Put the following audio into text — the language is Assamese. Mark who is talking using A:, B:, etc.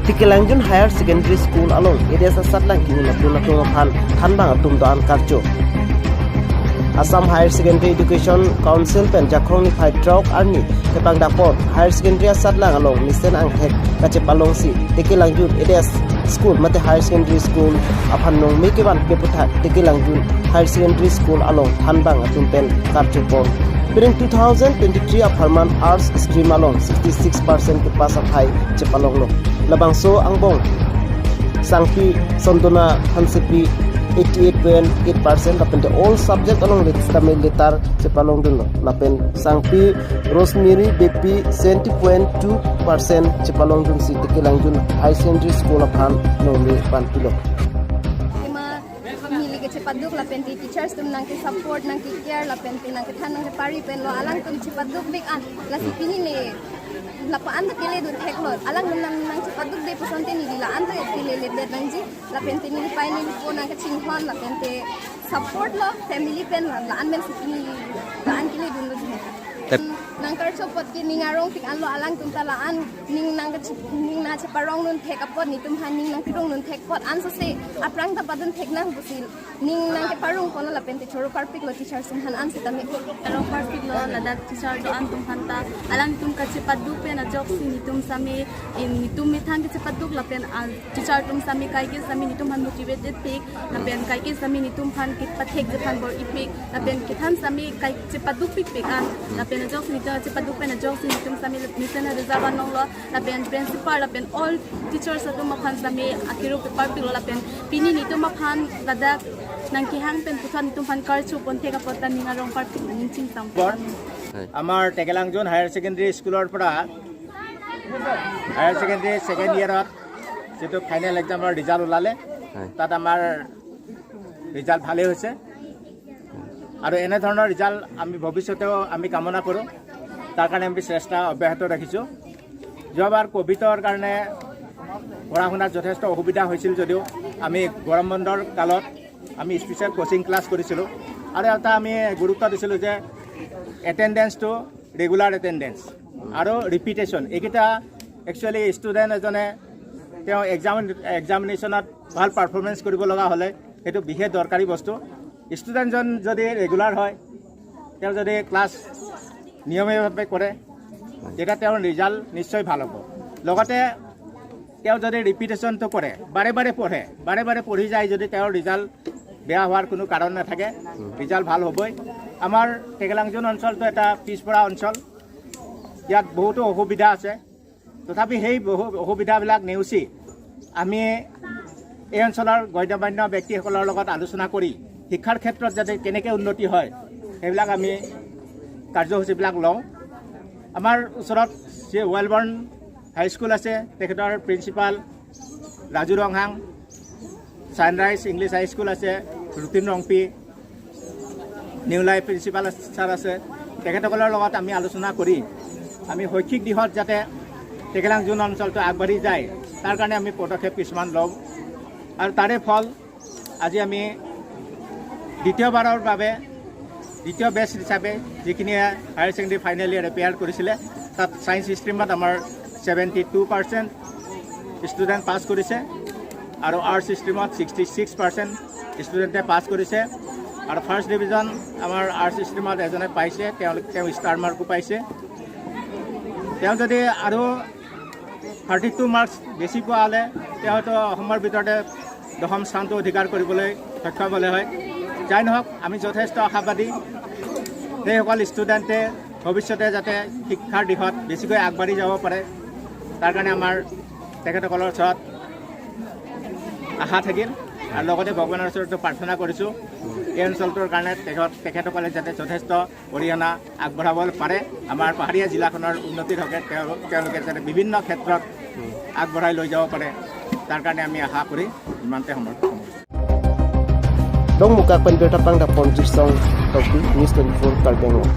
A: Tikelangjun Higher Secondary School along areas asat lang kini natung natung aphan thanbang atum do an karcho. Assam Higher Secondary Education Council pen jakrong ni phaitrok arni kepang dapot Higher Secondary asat lang along misen angthek kache palong si Tekelangjun areas School mate Higher Secondary School aphan nong mi keban keputha Tekelangjun Higher Secondary School along thanbang atum pen karcho pon. During 2023 Pharman Arts stream along 66% ke pass aphai chepalong lo. Labangso angbong Sangpi Sondona Hansipi 88.8% lapen all subject along with Tamil letter chepalong dun lo. Lapen Sangpi Rosemary BP 70.2% chepalong dun si Tekelangjun High Secondary School aphan nomi panpilo.
B: Ima mili ke cepaduk la penti teachers tum nang ke support, nang ke care, la penti nang ke than nang ke pari pen lo alang tum cepaduk big an la si pini le la pa an kele dun thek lo alang nang nang nang cepaduk de pasante ni la an te le le de nang ji la penti ni pai ni po nang ke ching hon la penti support lo family pen la la an men si pini la an kele dun lo nang kar chopot ki ning arong pik an lo alang tum ta la an ning nang ka ning na che parong nun thek apot ni tum han ning nang kirong nun thek pot an so se aprang ta padun thek nang busil ning nang ke parung kono la pente choro parpik lo teacher sum han an se tame.
C: Arong perfect lo ladak teacher do an tum hanta alang tum ka cepat du pen a jok si nitum sami in nitum mi thang ke cepat duk la pen al teacher tum sami kai ke sami nitum han motivated pik la pen kai ke sami nitum han kit pathek je phan bor ipik la pen ke than sami kai cepat duk pik pik an la pen a jok si nitum cepat duk pen a jok si nitum sami misen a result an lo la pen principal la pen all teachers atum ma phan sami akiru paper pik lo la pen pini nitum ma phan ladak nang ki hang pen puthan nitum phan kar chu pon theka potan ninga rong par pik ning ching tam.
D: আমাৰ টেকেলাংজোন হায়াৰ ছেকেণ্ডেৰী স্কুলৰ পৰা হায়াৰ ছেকেণ্ডেৰী ছেকেণ্ড ইয়েৰত যিটো ফাইনেল এক্সামৰ ৰিজাল্ট ওলালে, তাত আমাৰ ৰিজাল্ট ভালেই হৈছে আৰু এনেধৰণৰ ৰিজাল্ট আমি ভৱিষ্যতেও আমি কামনা কৰোঁ। তাৰ কাৰণে আমি চেষ্টা অব্যাহত ৰাখিছোঁ। যোৱাবাৰ ক'ভিডৰ কাৰণে পঢ়া শুনাত যথেষ্ট অসুবিধা হৈছিল যদিও আমি গৰম বন্ধৰ কালত আমি স্পেচিয়েল কোচিং ক্লাছ কৰিছিলোঁ আৰু এটা আমি গুৰুত্ব দিছিলোঁ যে এটেণ্ডেঞ্চটো, ৰেগুলাৰ এটেণ্ডেঞ্চ আৰু ৰিপিটেশ্যন, এইকেইটা একচুৱেলি ষ্টুডেণ্ট এজনে তেওঁ এক্সামিনেশ্যনত ভাল পাৰফৰ্মেঞ্চ কৰিব লগা হ'লে সেইটো বিশেষ দৰকাৰী বস্তু। ষ্টুডেণ্টজন যদি ৰেগুলাৰ হয়, তেওঁ যদি ক্লাছ নিয়মীয়াভাৱে কৰে, তেতিয়া তেওঁৰ ৰিজাল্ট নিশ্চয় ভাল হ'ব। লগতে তেওঁ যদি ৰিপিটেশ্যনটো কৰে, বাৰে বাৰে পঢ়ে, বাৰে বাৰে পঢ়ি যায় যদি, তেওঁৰ ৰিজাল্ট বেয়া হোৱাৰ কোনো কাৰণ নাথাকে, ৰিজাল্ট ভাল হ'বই। আমাৰ টেকেলাংজোন অঞ্চলটো এটা পিছপৰা অঞ্চল। ইয়াত বহুতো অসুবিধা আছে। তথাপি সেই বহু অসুবিধাবিলাক নেওচি আমি এই অঞ্চলৰ গণ্যমান্য ব্যক্তিসকলৰ লগত আলোচনা কৰি শিক্ষাৰ ক্ষেত্ৰত যাতে কেনেকৈ উন্নতি হয়, সেইবিলাক আমি কাৰ্যসূচীবিলাক লওঁ। আমাৰ ওচৰত যি ৱেলবৰ্ণ হাইস্কুল আছে, তেখেতৰ principal Raju Ronghang, Sunrise English high school আছে Rutin Rongpi, New Life principal sir আছে, তেখেতসকলৰ লগত আমি আলোচনা কৰি আমি শৈক্ষিক দিশত যাতে টেকেলাংজোন অঞ্চলটো আগবাঢ়ি যায়, তাৰ কাৰণে আমি পদক্ষেপ কিছুমান লওঁ। আৰু তাৰে ফল আজি আমি দ্বিতীয়বাৰৰ বাবে দ্বিতীয় বেচ হিচাপে যিখিনিয়ে higher secondary final year appear কৰিছিলে, তাত ছায়েন্স ষ্ট্ৰীমত আমাৰ 72% ষ্টুডেণ্ট পাছ কৰিছে আৰু আৰ্টছ ষ্ট্ৰীমত 66% ষ্টুডেণ্টে পাছ কৰিছে। আৰু ফাৰ্ষ্ট ডিভিজন আমাৰ আৰ্টছ ষ্ট্ৰীমত এজনে পাইছে। তেওঁ ষ্টাৰ মাৰ্কো পাইছে। তেওঁ যদি আৰু 32 মাৰ্কছ বেছি পোৱা হ'লে তেওঁ হয়তো অসমৰ ভিতৰতে 10ম স্থানটো অধিকাৰ কৰিবলৈ সক্ষম হ'লে হয়। যাই নহওক, আমি যথেষ্ট আশাবাদী, সেইসকল ষ্টুডেণ্টে ভৱিষ্যতে যাতে শিক্ষাৰ দিশত বেছিকৈ আগবাঢ়ি যাব পাৰে, তাৰ কাৰণে আমাৰ তেখেতসকলৰ ওচৰত আশা থাকিল আৰু লগতে ভগৱানৰ ওচৰতো প্ৰাৰ্থনা কৰিছোঁ, এই অঞ্চলটোৰ কাৰণে তেখেতসকলে যাতে যথেষ্ট অৰিহণা আগবঢ়াব পাৰে। আমাৰ পাহাৰীয়া জিলাখনৰ উন্নতিৰ হকে তেওঁলোকে যাতে বিভিন্ন ক্ষেত্ৰত আগবঢ়াই লৈ যাব পাৰে, তাৰ কাৰণে আমি আশা কৰি ইমানতে সমৰ্থন।
A: Dong muka pen berta pang da pon jirsong topi News 24 Karbi Anglong.